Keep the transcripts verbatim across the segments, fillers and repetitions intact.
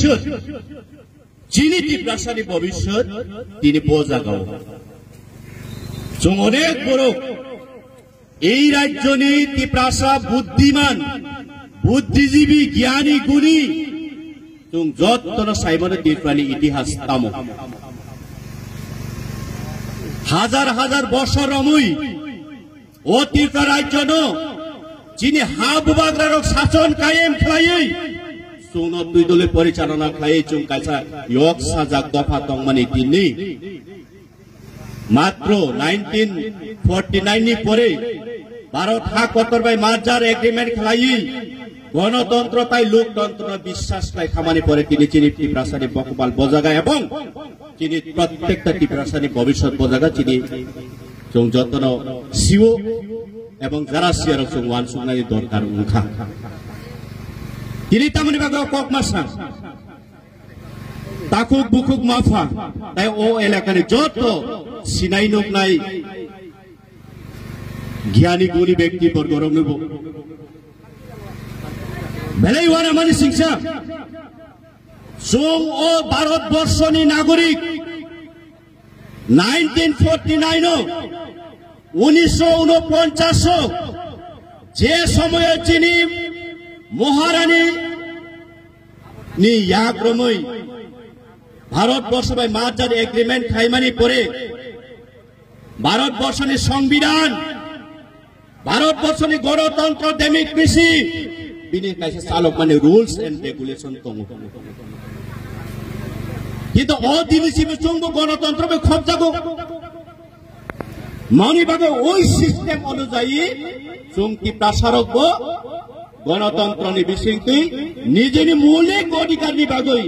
bhobishyot, chini Tiprasani bhobishyot tini bo jagao. Chwng onek borok ei rajyoni Tiprasa buddhiman, buddhijibi, gyani guni, chwng jottono saimano Tripurani itihas tamo. Hajar hajar bosor romwi o Tripura rajyono chini ha bubagrarok sason kayem khlaiwi chwngno twi dole porichalona khlaiwi chwng kaisa yok sajak dopha tongmani tini. Matro nineteen forty nine ni pore Bharat ha kotor bai merger agreement khlaiwi gonotontro tai loktontro no biswas khlai khamani pore tini chini Tiprasani bokbal bojaga ebong chini prottekta Tiprasani bhobishyot bojaga chini chwng jotono siwo ebong jara siyarok chwng wansuknani dorkar wngkha. Tini tamoni bagwi o kok masa takhuk bukhuk mapha tai o elakani joto sinai nuknai gyani guni bekti borgoroknobo belai uanamani singsa. Chwng o Bharat borshoni nagorik, nineteen forty nine o, unisho unoponchas o, je somoyo chini Maharani ni yak romwi Bharat borsho bai merger agreement khaimani pore Bharat borshoni songbidan, Bharat borshoni gonotontro, democracy, bini kaisa chalokmani rules and regulation tongo. Kintu o dinisibo chwngbo gonotontro bai khopjago. Mani bagwi oi system onujayi chwng Tiprasarokbo gonotontroni bisingtwi nijini mulik odhikarni bagwi,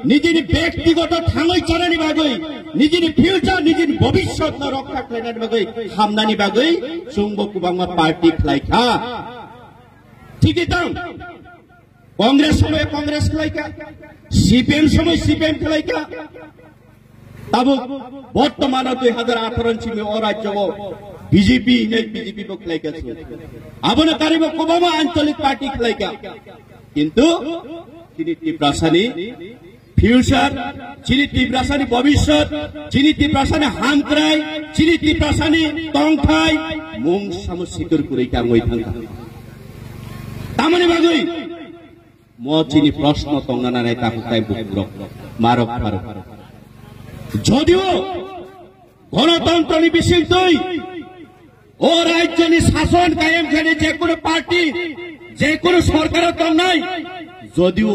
nijini bektigoto thangwi chanani bagwi, nijini future, nijini bhobishyotno rokha khlainani bagwi, hamnani bagwi chwngbo kwbangma party khlaikha. Thik tang Congress somoy Congress khlaikha, C P M somoy C P M khlaikha. Tabuk bortomano dui hajar atharo ni simi o rajyo o B J P hinwi B J P bo khlaikha se. Abono karibo kwbangma ancholik party khlaikha. Kintu chini Tiprasani future, chini Tiprasani bhobishyot, chini Tiprasani hamkrai, chini Tiprasani tongthai mung samo sikur kwrwi kha wngwi thangkha. Tamoni bagwi mo chini proshno tongna nanai takhuk tai bukhuk rok, marok pharok. Jodio gonotontro ni bisingtwi o rajyo ni sason kayem khe je kono party, je kono sorkar o tongnai, jodio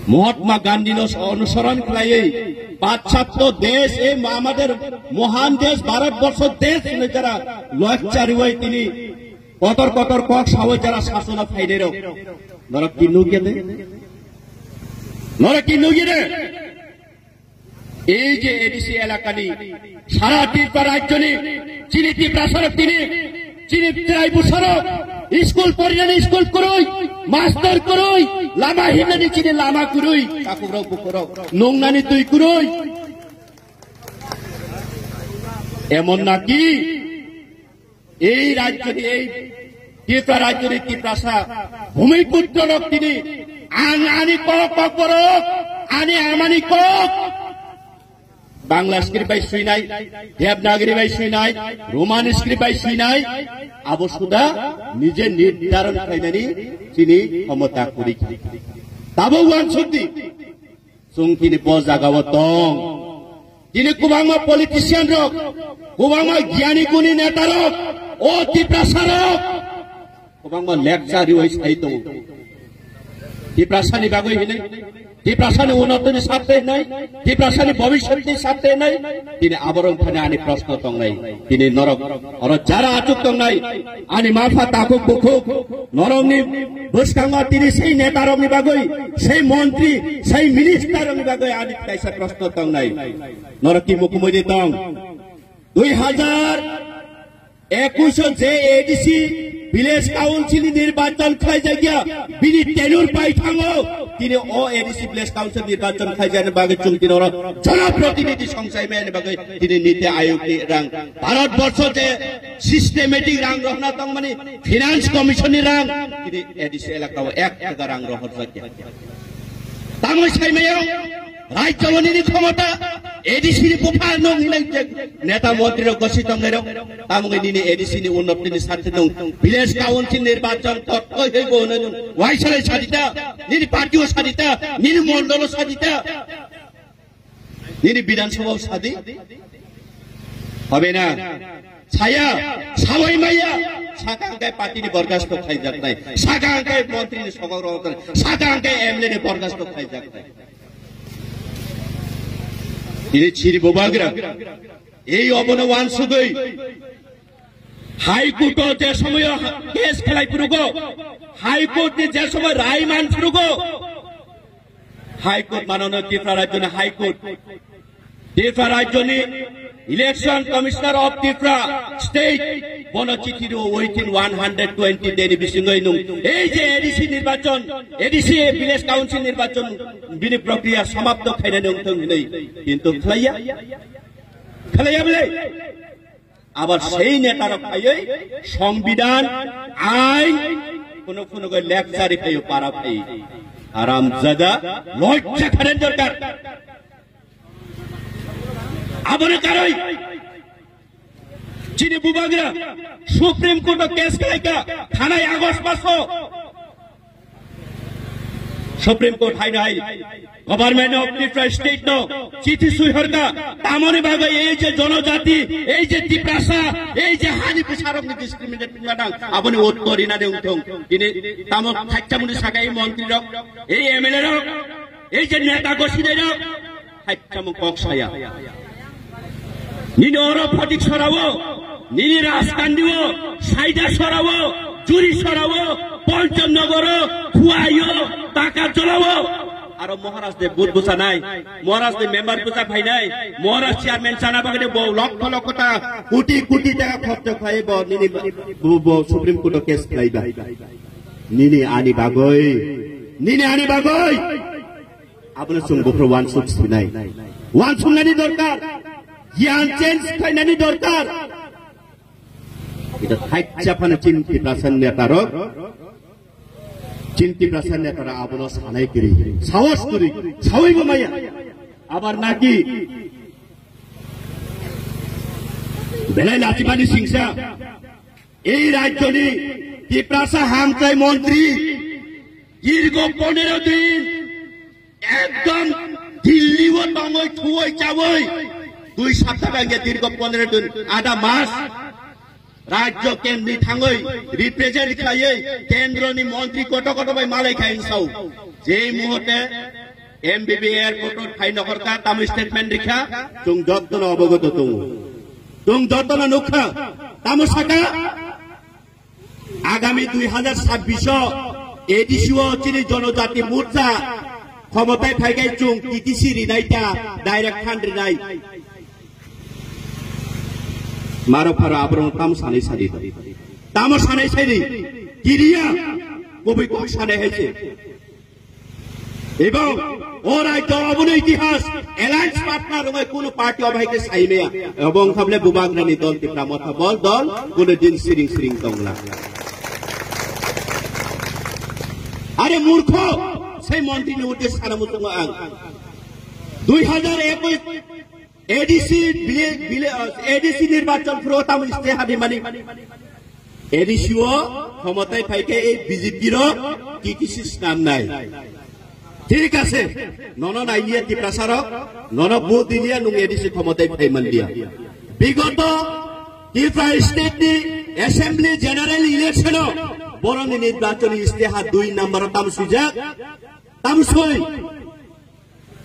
Mahatma Gandhi no onusoron khlaiwi pachchatto desh, ei amader mohan desh Bharat borsho desh hinwi jara loichariwi tini kotor kotor kok sawi jara sasono phainai rok. Norok ki nukya de? Norok ki nukya de? Ei je A D C elakani sara Tripura rajyoni chini Tiprasarok tini chini trai busarok school porinani school kwrwi, master kwrwi, lama himnani chini lama kwrwi, takukrok bukurok nungnani twi kwrwi. Emon naki ei rajyoni, ei Tripura rajyoni Tiprasa bhumiputro rok tini ang ani kok kok borok, ani amani kok Bangla script bai swinai, Devanagari bai swinai, Roman script bai swinai, abo suda nije nirdharon khlainani chini khomota kwrwi kha. Tabo uansukdi. Chwng tini bo jagao tong. Tini kwbangma politician rok, kwbangma gyani guni neta rok, o Tiprasa rok kwbangma lecture riwi sai tongo. Tiprasani bagwi hinwi, Tiprasani unotoni sathe hinwi, Tiprasani bhobishyotni sathe hinwi, tini aborok thani ani proshno tongnai. Tini norok, oro jara achuk tongnai, ani mapha takhuk bukhuk, norokni bwskango tini sei netarokni bagwi, sei montri, sei ministerrokni bagwi ani kaisa proshno tongnai. Norok ki mukumui di tong? Dui hajar ekush o je A D C village council ni nirbachon khlaijakya, bini tenure pai thango, tini o A D C village council nirbachon khlaijakni bagwi chwng tini oro jonoprotinidhi songchai mani bagwi tini niti ayog ni rang, Bharat borsho je systematic rang rohna tongmani finance commission ni rang, tini A D C elaka o ek taka rang rohorjakya. Tamo sai mayo, rajya nini khomota, A D C ni buphar nung hinang je neta montri rok gosi tong nero, tamo nini A D C ni unnoti ni sarthe nung, village council nirbachan tot koi hei bo nung, waisalai sadita, nini party o sadita, nini mondolo sadita, nini Bidhan Sabha o sadi. Hobe na? Saya, sawai maya, sakang kai party ni borgasto khaijak nai, sakang kai montri ni sogok rok, sakang kai M L A ni borgasto khaijak nai. Ini chiri bobagra. Ei obono wansugui. High Court o je somoyo case khlai phurugo, High Court ni je somoy rai man phurugo, High Court manono Tripura rajyoni High Court, Tripura rajyoni Election Commissioner of Tripura State bono chithi rio within one hundred twenty day ni bisingoi nung ei je A D C nirbachon, A D C village council nirbachon bini prokriya samapto khainani wngthong hinwi, kintu khlaiya, khlaiya bole. Abar sei neta rok phaiwi Songbidan, ain, kuno kuno goi lecture phaiwi para phai. Haram zada, lojja khaden dorkar. Aboni karwi chini bubagra Supreme Court o case khlaika, thanai August maso. Supreme Court hai nai Government of Tripura State no chithi sui horka, tamoni bagwi ei je jonojati, ei je Tiprasa, ei je hani bwsarokni discriminate wngna nang, aboni uttor rinani wngthong. Tini tamo khaichamuni saka ei montri rok, ei M L A rok, ei je neta gosinai rok, khaichamung kok saya. Nini oro Photik Sorao, nini Rajkandi o, Saida Sorao, Juri Sorao, Poncham Nogoro, Khuaio, Takar Jolao. Aro Maharaj de but busa nai, Maharaj de member busa phai nai, Maharaj chairman chana bagwi bo lokho lokho ta, koti koti taka khorcho khai bo nini bo, bo Supreme Court o case khlai ba. Nini ani bagwi, nini ani bagwi. Abono chwng buphuru wansuk sinai. Wansuknani dorkar. Giyan change khlainani dorkar. Ita thaitsa phano chini Tiprasa netarok. Chini Tiprasa netarok abono sanai kwrwi. Sahos kwrwi. Sawi bo maya. Abar naki. Belai lachimani singsa. Ei rajyoni Tiprasa hamchai montri dirgo ponero din ekdom Dilli o tongoi thuoi chaoi dui sapta bangya dirgo ponero din ada mas rajyo kendri thangoi represent khlaioi kendroni montri koto koto bai malai khai sao je muhote M B B airport o phai nohorka tamo statement rikha, chwng jottono obogoto tongo. Chwng jottono nukha, tamo saka, agami dui hazar sabbish o A D C o chini Jonojati Morcha khomotai phaikai chwng T T C rinai ta, direct fund rinai. Maro pharo aborong tamo sanai sadi. Tamo sanai sadi. Kiriya, kubui kok sanai haise. Ebong o rajyo obono itihas alliance partner wngwi kuno party obo hai khe sai maya. Ebong kable bubagrani dol Tipra Motha bol dol kuno din siring siring tongla. Are murkho, sei montri ni uddeshe sana muchungo ang. Dui hazar ekush A D C bile-, bile-, A D C nirbachon phuru tamo stay hadi mani. A D C o khomotai phaikhe ei B J P ro T T C snamnai. Thik ase, nono nailiya Tiprasa rok, nono vote diliya nung A D C khomotai phai manliya. Bigoto Tripura state ni assembly general election o boroni nirbachoni stay ha dui number o tamo sujak, tamo soi.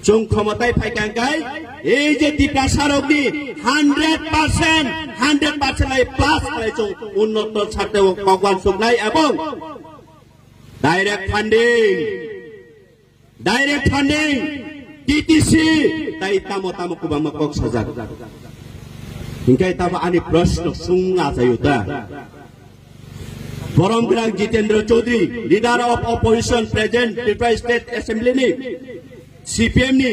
Chwng khomotai phai kang kai, ei je Tiprasa rokni hundred percent, hundred percent ai plus khlai chwng unnoto sarte o kok wansuknai ebong direct funding, direct funding, T T C, tai tamo tamo kwbangma kok sajak. Hinkhe tamo ani proshno sung achaio ta. Borom Gwnang Jitendra Chaudhary, Leader of Opposition, present Tripura State Assembly ni, C P M ni,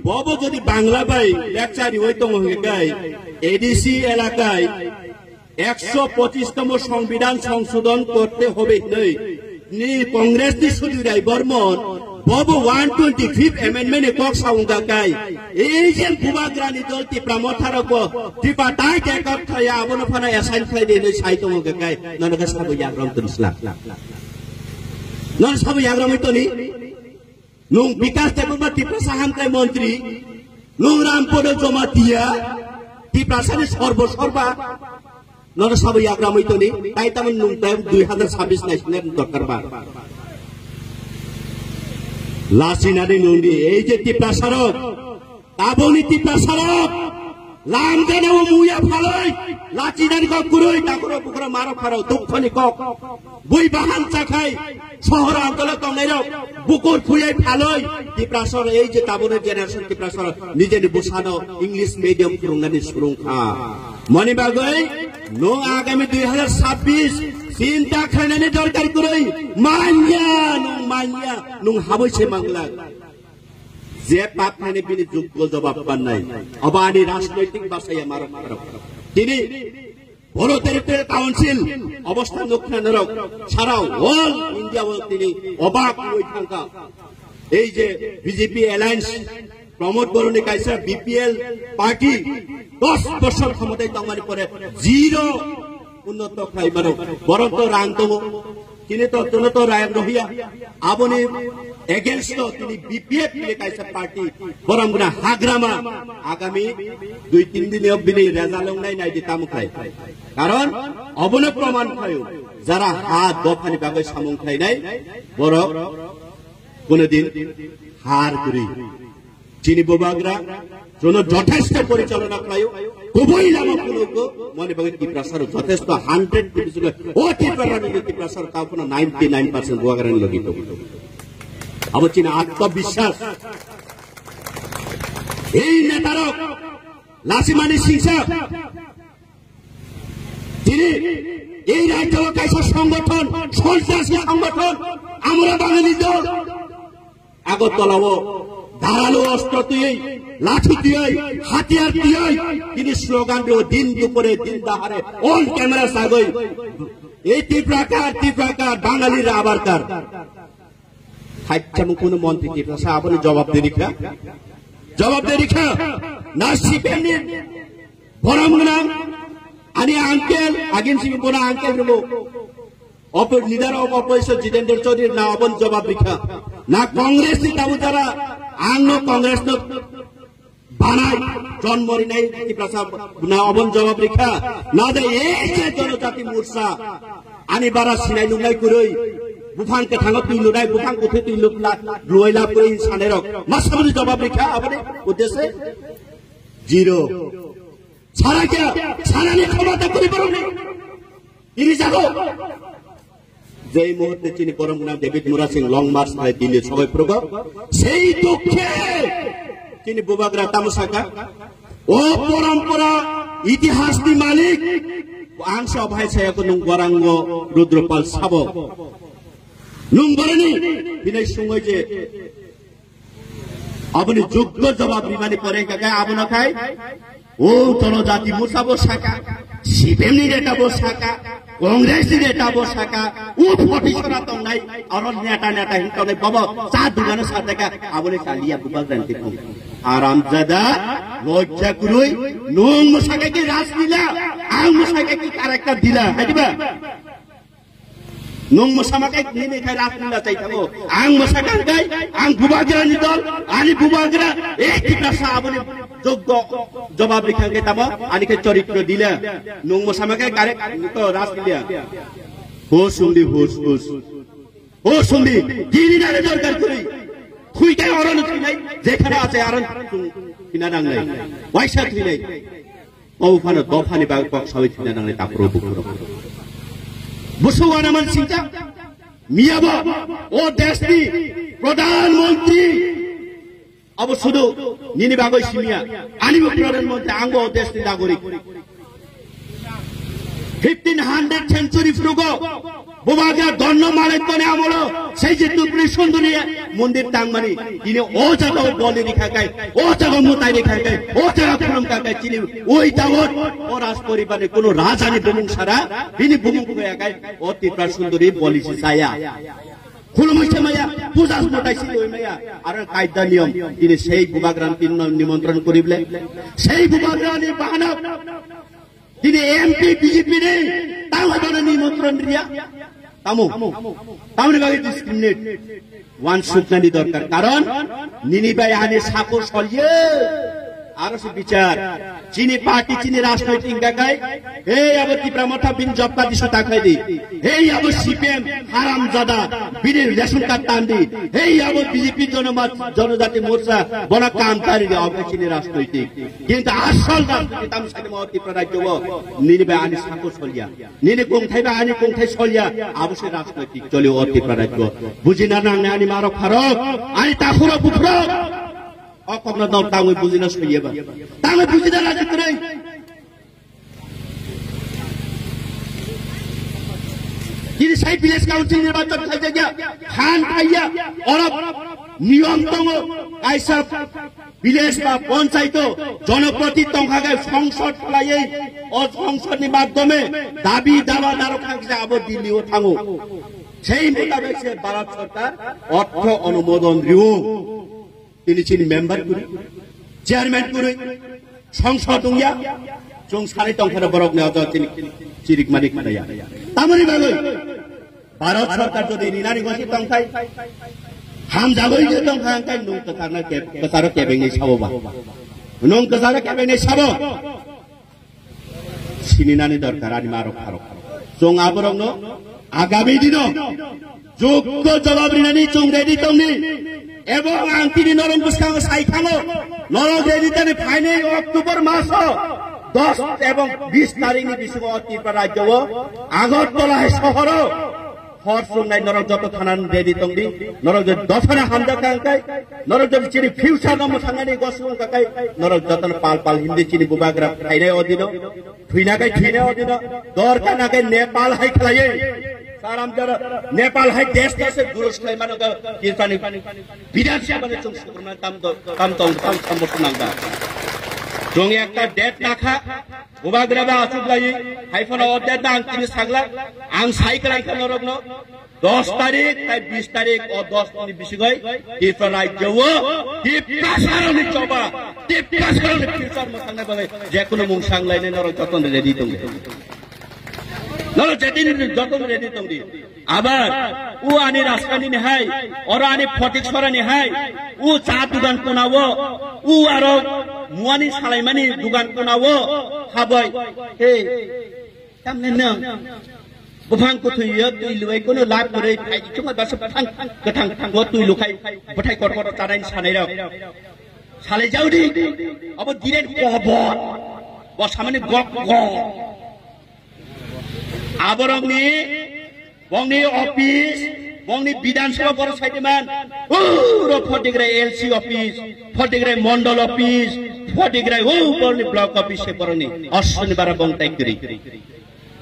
bobo jodi Bangla bai lecture riwi tongo hwnkhe kai, A D C elakai ekso pochish tomo Songbidan Songshodhon korte hobe hinwi ni Congress ni Sudhir Rai Bormon Bobo one twenty fifth amendment ni kok sa wngkha kai. Ei je bubagrani dol Tipra Motha rok bo Tipra tai ke kok thaya abono phano assign khlai de hinwi sai tongo khe kai. Nono khe sabo yagram toni sla. Nono sabo yagram toni. Nung Bikas Debbarma Tiprasa hamkrai montri. Nung Rampada Jamatia. Tiprasa ni sorbo sorba. Nono sabo yagra mui toni, tai tamo nung tai dui hazar sabis nai sini dorkar ba. Lasi nani nung di, ei je Tiprasa rok, taboni Tiprasa rok, lam jana o muya phaloi, lachi nani kok kuroi, takuro bukuro maro pharo, dukho ni kok, bui bahan chakhai, sohor antolo tongnai rok, bukur phuyai phaloi, Tiprasa rok, ei je taboni generation Tiprasa rok, nijeni busano English medium phurungnani surung kha. Moni bagwi nung agami dui hazar sabis chinta khlainani dorkar kwrwi manya, nung manya, nung habwi se mangla. Je pap khlainai bini juggo jobab pannai. Obo ani rajnoitik basaya marok marok. Tini Bodo Territorial Council obostha nukna norok sara all India o tini obak wngwi thangkha. Ei je B J P alliance Pramod Boroni kaisa B P L party dos bosor khomotai tongmani pore zero unnoto khlai mano. Boronto rang tongo. Tini to jono to rang rohiya. Aboni against to tini B P F ni kaisa party. Borom guna hagrama. Agami dui tin din o bini result wngnai nai di tamo khlai. Karon obono proman khlaio. Jara ha dophani bagwi samung khlainai borok kono din har kwrwi. Chini bubagra jono jothesto porichalona khlaio, kubui lama phunukgo, moni bagwi Tiprasarok jothesto hundred percent o Tiprasarok, Tiprasarok tao phano ninety nine percent bubagrani logi tongo. Abo chini atmabiswas. Ei netarok lasimani singsa Tini ei rajyo kaisa songothon, sontrasi songothon, amra Bangali dol. Agartala o dharalu ostro tiyai, lathi tiyai, hatiyar tiyai, tini slogan dio din dupore, din dahare, on camera sagoi. Ei Tiprakar, Tiprakar, Bangali ra abar kar. Haichamo kuno montri Tiprasa aboni jawab de rikha. Jawab de rikha. Na C P M ni borom gnang. Ani uncle, agin simi bona uncle rimo. Oppo-, leader of opposition Jitendra Chaudhary na aboni jawab rikha. Na Congress ni tabu jara ang no Congress no banai, jon morinai Tiprasa na obon jawab rikha. Na de ei je Jonojati Morcha, ani bara sinai nungnai kwrwi, buphang kwthango twi lunai, buphang kwthwi twi lukla, luai la kwrwi sanai rok. Masa boni jawab rikha, aboni uddeshe zero. Sara kya? Sara ni khomota kwrwi borok ni. Iri jago. Jei muhurte chini borom gwnang David Murasing long march khlai Delhi sogoi phrugo. Sei dukhe chini bubagra tamo saka. O porompora itihas ni malik. Ang so bhai saya ko nung Gaurango Rudropal sabo. Nung boroni hinai sungoi je Aboni joggo jawab rimani pore hingkha khe abono khai, o Jonojati Morcha bo saka, C P M ni neta bo saka, Congress ni neta bo saka, o photisora tongnai, aro neta neta hin tongnai, bobo cha dugano sa teka, aboni chaliya bubagrani twi thung. Haramjada, lojja kwrwi, nung mwsakha khe Raslila, ang mwsakha khe character dila, hai diba? Nung mwsama khe nini khai Raslila chai thango. Ang mwsakha khai, ang bubagrani dol, ani bubagra, eh, Tiprasa aboni joggo jawab rikha khe tamo, ani khe choritro dila. Nung mwsama khe kare to Raslila. Hus sungdi, hus, hus. Hus sungdi, gini nani dorkar kwrwi. Thui khe oro no thinai, jekhane ache aro thina nangnai. Waisa thinai. O phano dophani bagwi kok sawi thina nangnai takhurok bukhurok. Busu wanaman singcha. Miyabo o deshni Pradhan Mantri. Abo sudu nini bagwi simiya. Ani bo Pradhan Mantri, ang bo o deshni nagorik. Fifteen hundred century phrugo. Bubagra Donno Malik toni amolo sei je Tripuri Sunduri mondir tangmani, tini o jaga o boli rikha kai, o jaga o mutai rikha kai, o jaga khulum kha kai, tini oi tawot o raj poribar ni kuno raja ni bumung sara, bini bumung khoya kai, o Tripura Sunduri boli si saya. Khulumui se maya, puja motai si loi maya. Aro kaida niyom, tini sei bubagrani tini no nimontron korible. Sei bubagrani bahana, tini M P B J P ni, tang hoibana nimontron riya. Tamo, tamoni bagwi discriminate. Wan suknani dorkar. Karon, nini bai ani sako solye. Aro se bichar. Chini party, chini rajnoitik hingka kai. Hey, abo Tipra Motha bini job card issue ta khai di. Hey, abo C P M haram jada bini ration card tan di. Hey, abo B J P Jonoma-, Jonojati Morcha bona kam tari di abo chini rajnoitik. Kintu asol rajnoitik tam sani mo Tipra rajyo bo nini bai ani sako solya. Nini kongthai bai ani kongthai solya. Abo se rajnoitik choli o Tipra rajyo. Bujina nangne ani marok pharok, ani takhurok bukhurok. O kokno dol tangwi bujina soiye ba. Tangwi bujina raji kwrwi. Kini sai village council nirbachon khaijak ya, han khaiya, oro niyom tongo, kaisa village ba panchayat o jonopoti tongkha khe songsod khlaiwi, o songsod ni madhyome dabi dawa narok kha khe abo Delhi o thango. Sei mutabek se Bharat Sarkar ortho onumodon riyo. Tini chini member kwrwi, chairman kwrwi, songsod wngya, chwng sanai tongphano borokni ojo chini chirikmani khnaya. Tamoni bagwi Bharat Sarkar jodi rinani gosi tongkhai, hamjagwi je tongkha, hwnkhe nwng kwcharno keb-, kwcharo kebengwi sabo ba? Nwng kwcharo kebengwi sabo? Sininani dorkar ani marok pharok. Chwng aborokno agami dino jukto jawab rinani chwng ready tongni. Ebong ang tini norok bwskango sai thango, norok ready tani phainai October maso dos ebong bis tarikni bisingo o Tripura rajyo o Agartala hai sohoro Hor chungnai norok joto thanani ready tongdi. Norok jodi dophano hamjak kha hwnkhe, norok jodi chini future no mwthangnani gosok wngkha khe, norok jotono pal pal himdi chini bubagra phainai o dino. Thwina khe thwinai o dino. Dorkar na khe Nepal hai khlaiwi. Saram jara Nepal hai desh desh guru khlai mano khe Tripurani Bidhan Sabha ni chwng sukurman tam do, tam tong, tam sambo nangda. Chwng ekta date nakha. Bubagra ba asuk lai, hai phano o date ang tini sagla, ang sai kwrang kha norokno, dos tarik tai bis tarik o dos ni bisingoi, Tripura rajyo o, Tiprasarokni choba, Tiprasarokni future mwthangna bagwi, jekunu mung sang lainai norok joton ready tongdi. Norok jetin joton ready tongdi. Abar, u ani raskani ni hai, oro ani photik sora ni hai, u cha dugan kuna o, u aro muani salaimani dugan kuna o, habai, hey, tamne nang, buphang kuthwi yo twi luai kono lab kwrwi, phai chunga basa buphang kwthang thango twi lukhai, buthai kotor kotor tanai sanai rok. Salai jaudi, abo diren kobor, bo samani gok gok. Aborokni, bongni office, bongni Bidhan Sabha borok saidiman, puro Photigrai L C office, Photigrai Mondol office, Photigrai, o borokni block office se borokni, osoni bara bong tai kwrwi.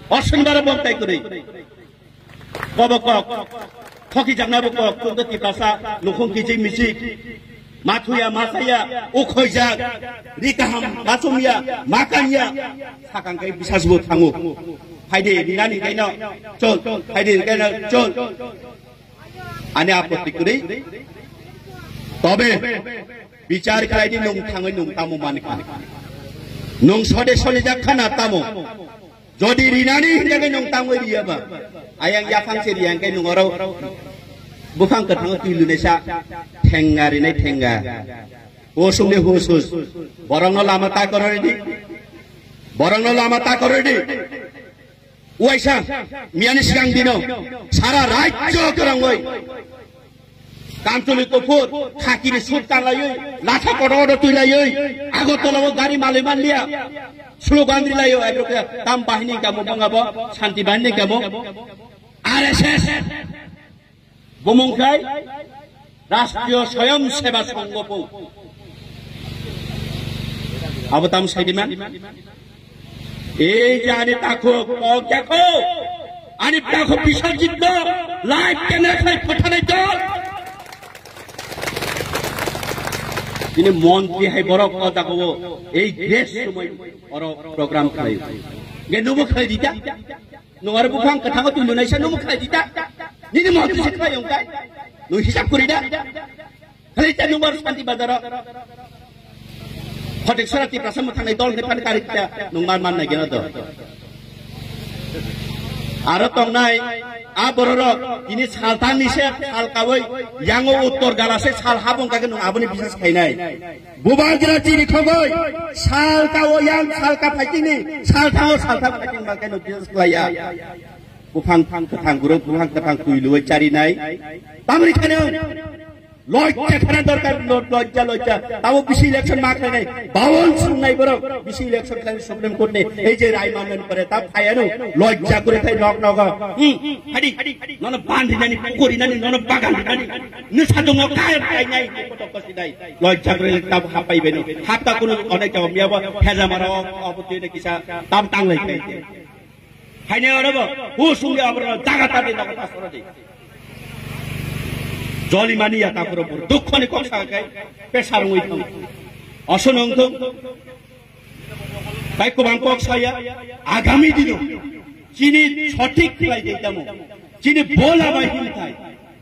Osoni bara bong tai kwrwi. Kobo kok, thoki jaknabo kok, chwngkhe Tiprasa, nukhung kichik michik, mathuya, masaya, ukhoijak, ri kaham, kasumya, makanya, sakang kai bisas bo thango. Phaidi, rinani kaino, chol, phaidi, kaino, chol. Ani apotti kwrwi. Tobe, bichar khlaidi nwng thangwi nwng tamo mankha. Nwng sode solijak khana tamo. Jodi rinani hinjagwi nwng tangwi riya ba, ayang yaphang se riya hwnkhe nwng oro buphang kwthango twi lunaisa thenga rinai thenga. Husungni hus hus. Borokno lama ta kwrwi di. Borokno lama ta kwrwi di. Uaisa miyani sigang dino sara rajyo kwrwngwi. Kamchwlwi kuphur, khakini sut kanlaiwi, latha kotor kotor twilaiwi, Agartala o gari malwi manliya. Slogan rilaio, aibro khe tam bahini kamo bongabo, Shanti bahini kamo. R S S. Bumung khai, Rashtriyo Swayam Seva Sangho po. Abo tam saidiman. Ei je ani takhuk, kok jakho, ani takhuk Biswajit no live camera khai phathanai dol. Bini montri hai borok o jaga o ei dress sumui oro program khlai. Ge nubo khlai dita. Nung aro buphang kwthango twi lunaisa nubo khlai dita. Nini motri se khlai yong kai. Nung hisab kuri da. Khali ta nung bar Santi Bazar o. Khotik sora Tiprasa mwthang nai dol ne pan kari ta nung mar man nai gena do. Aro tongnai a bororok tini saltang ni se sal kawai yango uttor gala se sal habong kake nung aboni bisas khainai. Bubagra chini khogoi sal kawo yang sal ka phaiting ni sal thango sal thang phaiting bangke nung bisas khlaiya. Buphang kwthang gurung, buphang kwthang twi luwai charinai. Tamoni kheno lojja khana dorkar, lo-, lojja, lojja. Tabo bisi election ma khlainai, bawon sungnai borok, bisi election khlainai Supreme Court ni, ei je rai manmani pore, ta phayano, lojja kore thai nok nogo. Hmm, hadi, nono ban rinani, pukori nani, nono bagan rinani, nisa dongo, kaya kaya nai, kotok kosi nai. Lojja kore tabo hapai beno. Hapta kuno onek jaga miyabo, heza maro, obo twi ne kisa, tam tanglai khai. Haine oro bo, hu sungya abro jaga ta de, jaga ta soro de. Joli mani ya ta puro puro. Dukho ni kok sa kai, pesa rungui thang. Oso nong thung. Tai kubang kok saya, agami dino. Chini sothik khlai de tamo. Chini bola bai him thai.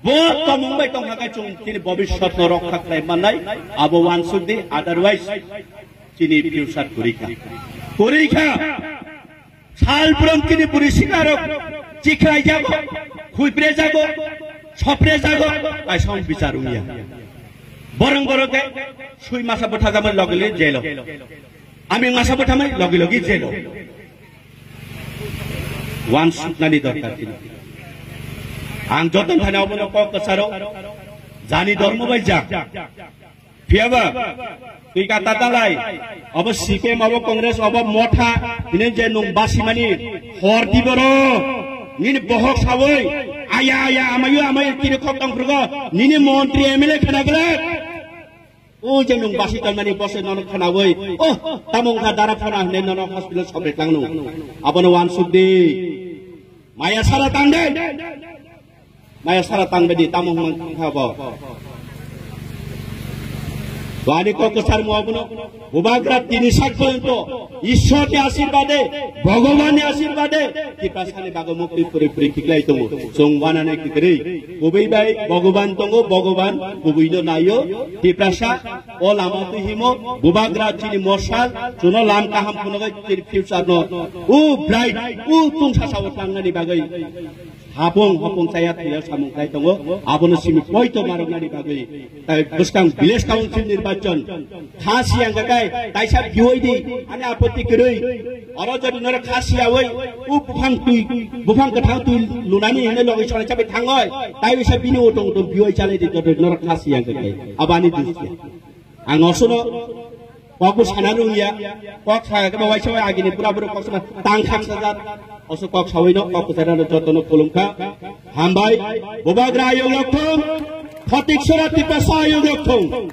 Bo tomung bai tong hakai chung, chini bobiswt no rokha khlai manai. Abo wansuk di, otherwise, chini future kurikha. Kurikha. Sal phrwng chini bwrwi sikarok chikhlai jago, khuipre jago, sopre jago, kaisa wng bichar wngya. Borong borok khe sui masa bwtha jamani logi logi jelo. Ami masa bwthamani logi logi jelo. Wansuknani dorkar chini. Ang joton thani obono kok kwcharo jani dormo bai jak. Phiyaba, twi kata talai, obo C P M, obo Congress, obo Motha, hini je nung basimani hor di boro, nini bohok sawi, aya, aya, amayu, amayu, kiri khok tong phrugo, nini montri M L A khana glak. O je nung basi tongmani bose nono khanawi, oh, tamo wngkha dara phana hwnwi nono hospital sobre tlang nung. Abono wansuk di. Maya sara tang de. Maya sara tang bedi tamo hwnmang kha bo. Wani kok kwchar mo abono. Bubagra tini sak porjonto Ishwar ni ashirbade, Bhagwan ni ashirbade, Tiprasa ni bago mukti puri puri khiklai tongo. Chwng wanani kwrwi. Kubui bai Bhagwan tongo, Bhagwan kubui no naio. Tiprasa o lama twi himo, Bubagra chini morsal, chuno lam kaham phunugwi chini future no. U bright, u tungsa sao thangnani bagwi. Hapung hapung chaya thwiya samung khlai tongo, abono simi poito maroknani bagwi. Tai bwskang village council nirbachon kha siyang kha kai, taisa biwai di, ani apotti kwrwi. Oro jodi norok kha siyawi, u buphang twi, buphang kwthang twi lunani hwnwi logi sonai chabai thangoi, tai bisa bini utong utong biwai chalai di jodi norok kha siyang kha kai. Abani dusya. Ang osono kok bo sana rungya, kok sa khe bo waisa agini pura pura kok sana tang kham sajak, oso kok sawi no kok sana jotono khulum kha. Hambai, Bubagra ayok lokthong, Khotik sora Tiprasa ayok lokthong.